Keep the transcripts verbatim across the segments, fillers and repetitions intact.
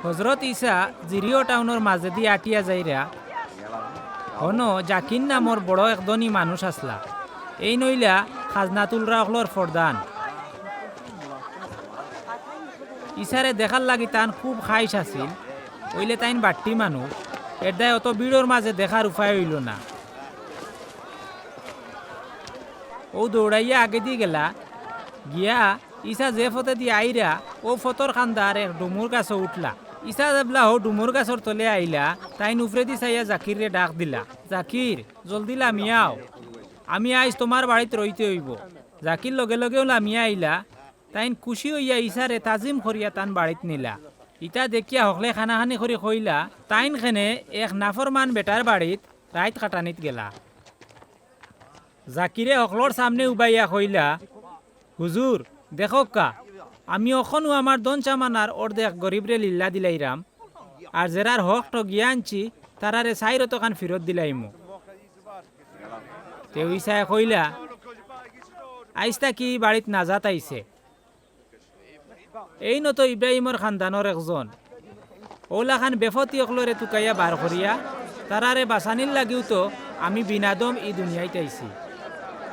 হজরত ইছা জিরিও টাউনর মাজেদি আটিয়া যাইরা, হনো জাকির নামর বড় এক ধনী মানুষ আছলা। এইন অইলা খাজনা তুলরা অকলর প্রধান। ইছারে দেখার লাগি তান খুব খাইশ আছিল, অইলে তাইন বাট্টি মানুষ, এরদায় অত ভিড়র মাজে দেখার উপায় অইলো না। অউ দৌড়াইয়া আগেদি গেলা, গিয়া ইছা যে ফথেদি আইরা, অউ ফথর কান্দার এক ডুমুর গাছো উঠলা। ইছা যেবলা হউ ডুমুর গাছর তলে আইলা, তাইন উফরেদি চাইয়া জাকিররে ডাক দিলা, "জাকির, জলদি লামিয়া আও, আমি আইজ তুমার বাড়িত রইতে অইবো।" জাকির লগে লগেউ লামিয়া আইলা, তাইন খুশি অইয়া ইছারে তাজিম করিয়া তান বাড়িত নিলা। ইতা দেখিয়া হকলে কানাকানি করি কইলা, "তাইন কেনে এক নাফরমান বেটার বাড়িত রাইত কাটানিত গেলা?" জাকিরে হকলর সামনে উবাইয়া কইলা, "হুজুর, দেখউক্কা, আমি অখনউ আমার ধন সামানার অর্ধেক গরিবরে লিল্লা দিলাইরাম, আর যেরার হক ঠগিয়া আনছি, তারারে চাইর অতখান ফিরত দিলাইমু।" তে ইছায় কইলা, "আইজ থাকি ই বাড়িত নাজাত আইছে। এইন তো ইব্রাহিমর খান্দানর একজন। অউলাখান বেফতি অকলরে তুকাইয়া বার করিয়া, তারারে বাচানির লাগিউ তো আমি বিনাদম ই দুনিয়াইত আইছি।"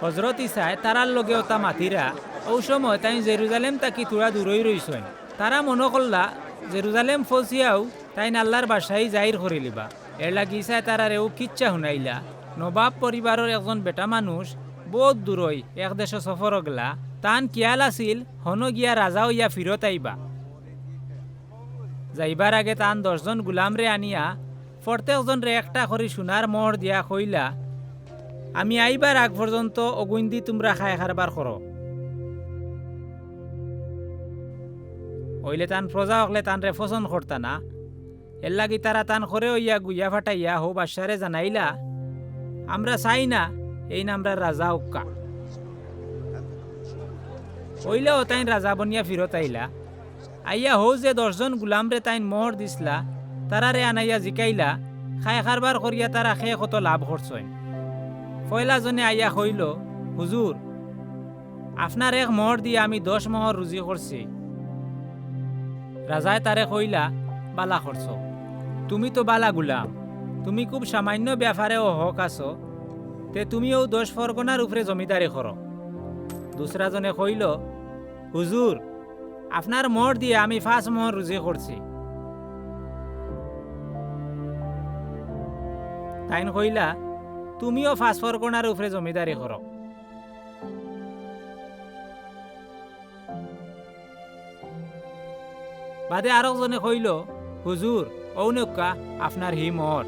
হজরত ইছায় তারার লগে অতা মাতিরা, অউ সময় তাইন জেরুজালেম থাকি থুড়া দূরই রইছইন। তারা মনো করলা, জেরুজালেম ফৌছিয়াউ তাইন আল্লার বাদশাহী জাইর করিলিবা। এরলাগি ইছায় তারারে অউ কিচ্ছা হুনাইলা। নবাব পরিবারর একজন বেটা মানুষ বউত দূরই এক দেশো সফরো গেলা, তান খিয়াল আছিল হনো গিয়া রাজা অইয়া ফিরত আইবা। যাইবার আগে তান দশজন গুলামরে আনিয়া ফরতেকজনরে একটা করি সোনার মোহর দিয়া কইলা, "আমি আইবার আগ পর্যন্ত অগুইন্দি তুমরা খায় কারবার করো। অইলে তান প্রজা অকলে তানরে পছন্দ করতা না।" এরলাগি তারা তান করে অইয়া গুইয়া ফাটাইয়া হউ বাদশারে জানাইলা, "আমরা চাই না এইন আমরার রাজা অউক্কা।" অইলেও তাইন রাজা বনিয়া ফিরত আইলা। আইয়া হউ যে দশজন গুলামরে তাইন মোহর দিছলা, তারারে আনাইয়া জিকাইলা, খায় কারবার করিয়া তারা কে কত লাভ করছইন। পয়লা জনে আইয়া কইলো, "হুজুর, আপনার এক মোহর দিয়া আমি দশ মোহর রুজি করছি।" রাজায় তারে কইলা, "বালা করছো, তুমি তো বালা গুলাম, তুমি খুব সামান্য ব্যাপারেও হক আছো, তে তুমি অউ দশ পরগনার উপরে জমিদারি করো।" দুসরা জনে কইলো, "হুজুর, আপনার মোহর দিয়া আমি পাঁচ মোহর রুজি করছি।" তাইন কইলা, "তুমিও পাঁচ পরগনার উপরে জমিদারি করো।" বাদে আরক জনে কইলো, "হুজুর, অউ নেউক্কা আপনার হি মোহর।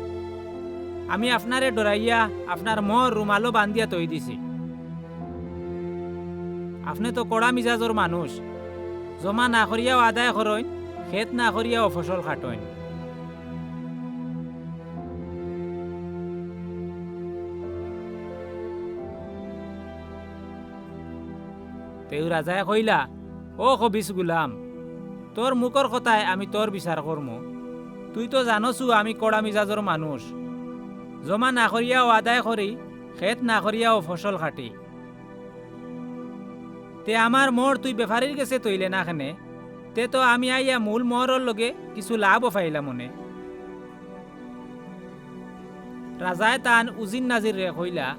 আমি আপনারে ডরাইয়া আপনার মোহর রুমালো বান্ধিয়া থই দিছি। আপনে তো কড়া মিজাজর মানুষ, জমা না করিয়াও আদায় করইন, খেত না করিয়াও ফসল কাটইন।" তেউ রাজায় কইলা, "ও খবিস গুলাম, তোর মুখর কথায় আমি তোর বিচার করমু। তুই তো জানোসু আমি কড়া মিজাজর মানুষ। জমা না করিয়াও আদায় করি, খেত না করিয়াও ফসল কাটি। তে আমার মোহর তুই বেপারীর গেছে থইলে না কেনে? তে তো আমি আইয়া মূল মোহরর লগে কিছু লাভও পাইলাম অনে।" রাজায় তান উজির নাজিররে কইলা,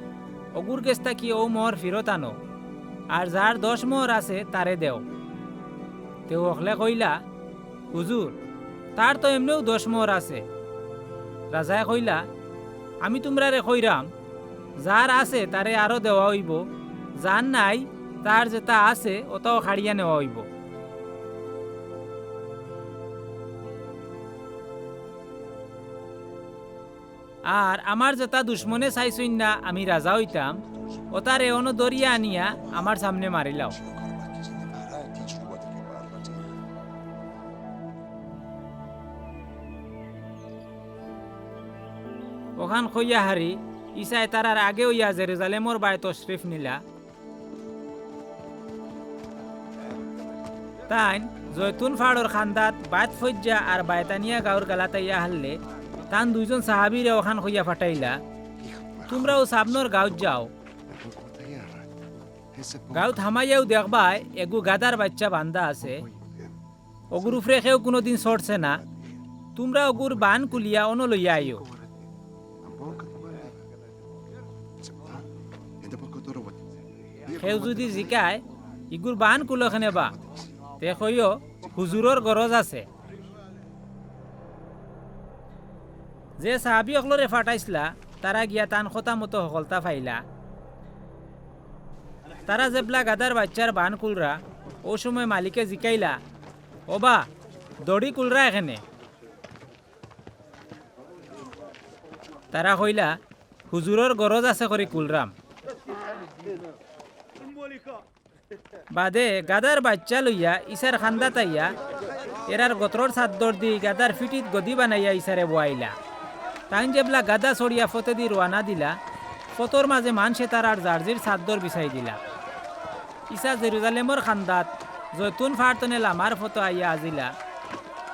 "অগুর গেছ থাকি অউ মোহর ফিরত আনো, আর যার দশ মোহর আছে তারে দেও।" তেউ হকলে কইলা, "হুজুর, তার তো এমনেউ দশ মোহর আছে।" রাজায় কইলা, "আমি তুমরারে কইরাম, যার আছে তারে আরো দেওয়া অইবো, যার নাই তার যেতা আছে অতাও কাড়িয়া নেওয়া অইবো।" আর আমার যেতা দুশমনে চাইছইন না আমি রাজা অইতাম, অতারে অনো ধরিয়া আনিয়া আমার সামনে মারিলাও। অখান কইয়া হারি ইছায় তারার আগে অইয়া জেরুজালেমর বায় তশরিফ নিলা। তাইন জৈতুন ফাড়র কান্দাত বায়তফইজ্জা আর বায়তানিয়া গাউর গালাত আইয়া হারলে, তান দুইজন সাহাবিরে অখান কইয়া ফাটাইলা, "তুমরাও সামনর গাউত যাও। গাউত হামাইয়াউ দেখবায় এগু গাধার বাইচ্চা বান্ধা আছে। অগুর উপরে কেউ কুনুদিন চড়ছে না। তুমরা অগুর বান খুলিয়া অনো লইয়া আইও। কেউ যুদি জিকায়, "ইগুর বান খুলো কেনে বা?" তে কইও, "হুজুরর গরজ আছে।" যে সাহাবি অকলরে ফাটাইছলা, তারা গিয়া তান কথা মতো হকলতা পাইলা। তারা যেবলা গাধার বাইচ্চার বান খুলরা, অউ সময় মালিকে জিকাইলা, "ও বা, দড়ি খুলরা কেনে?" তারা কইলা, "হুজুরর গরজ আছে করি খুলরাম।" বাদে গাধার বাইচ্চা লইয়া ইছার কান্দাত আইয়া এরার গতরর চাদ্দর দি গাধার পিঠিত গদি বানাইয়া ইছারে বওয়াইলা। তাইন যেবলা গাধা চড়িয়া ফথেদি রওয়ানা দিলা, ফথর মাজে মানষে তারার জার্জির চাদ্দর বিছাই দিলা। ইছা জেরুজালেমর কান্দাত জৈতুন ফাড় তনে লামার ফথো আইয়া আজিলা।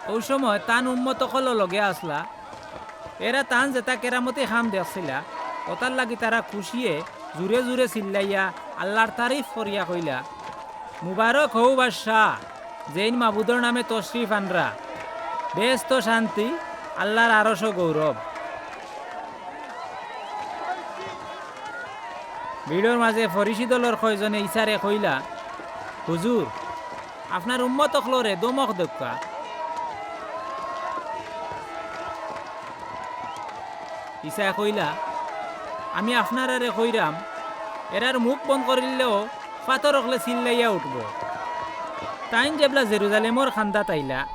অউ সময় তান উম্মত অকলও লগে আছলা। এরা তান যেতা কেরামতি কাম দেখছিলা, অতার লাগি তারা খুশিয়ে জুরে জুরে চিল্লাইয়া আল্লার তারিফ করিয়া কইলা, "মুবারক হউ বাদশা, যেইন মাবুদর নামে তশরিফ আনরা। বেহেস্ত শান্তি, আল্লার আরশো গৌরব।" ভিড়র মাজে ফরিসি দলর কয়জনে ইছারে কইলা, "হুজুর, আপনার উম্মত অকলরে ধমক দেউক্কা।" ইছায় কইলা, "আমি আপনারারে কইরাম, এরার মুখ বন্ধ করিলেও ফাতর অকলে চিল্লাইয়া উঠবো।" তাইন যেবলা জেরুজালেমর কান্দাত আইলা,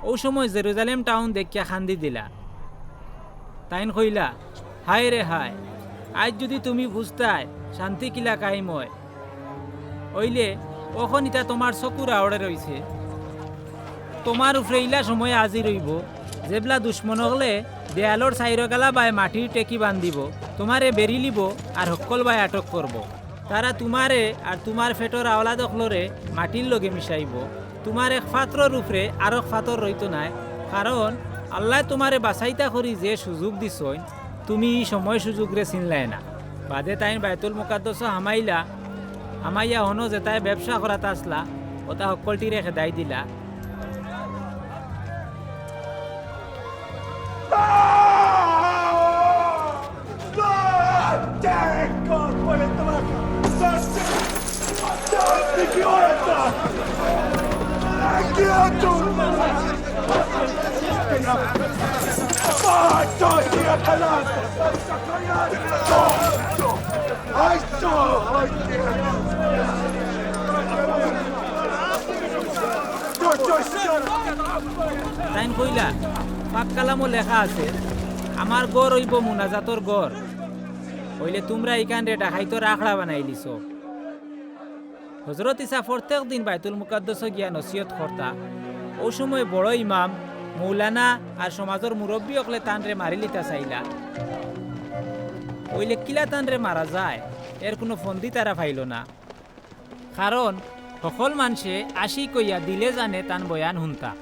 অউ সময় জেরুজালেম টাউন দেখিয়া কান্দি দিলা। তাইন কইলা, "হায় রে হায়, আইজ যুদি তুমি বুঝতায় শান্তি কিলা কায়েম অয়, অইলে অখন ইতা তুমার চকুর আওড়ে রইছে। তুমার উপরে ইলা সময় আজির অইবো, যেবলা দুশমন অকলে দেয়ালর চাইরোগালা বায় মাটির টেকি বান্ধিবো, তুমারে বেড়িলিবো আর হক্কল বায় আটক করবো। তারা তুমারে আর তুমার পেটর আওলাদ অকলরে মাটির লগে মিশাইবো। তুমার এক ফাতরর উপরে আরক ফাতর রইতো নায়, কারণ আল্লায় তুমারে বাচাইতা করি যে সুযোগ দিছইন, তুমি ই সময় সুযোগরে চিনলায় না।" বাদে তাইন বায়তুল মুকাদ্দসো হামাইলা, হামাইয়া হনো যেতায় ব্যবসা করাত আছলা, অতা হক্কলটিরে খেদাই দিলা। তাইন কইলা, "পাক কালামো লেখা আছে, আমার ঘর অইবো মুনাজাতর ঘর, অইলে তুমরা ইখানরে ডাকাইতর আখড়া বানাইলিছো।" হজরত ইছা পরতেক দিন বায়তুল মুকাদ্দসো গিয়া নসিহত করতা। অউ সময় বড় ইমাম, মৌলানা আর সমাজর মুরব্বি অকলে তানরে মারিলিতা চাইলা। অইলে কিলা তানরে মারা যায়, এর কুনু ফন্দি তারা পাইলো না। কারণ হকল মানষে আশিক অইয়া দিলে জানে তান বয়ান হুনতা।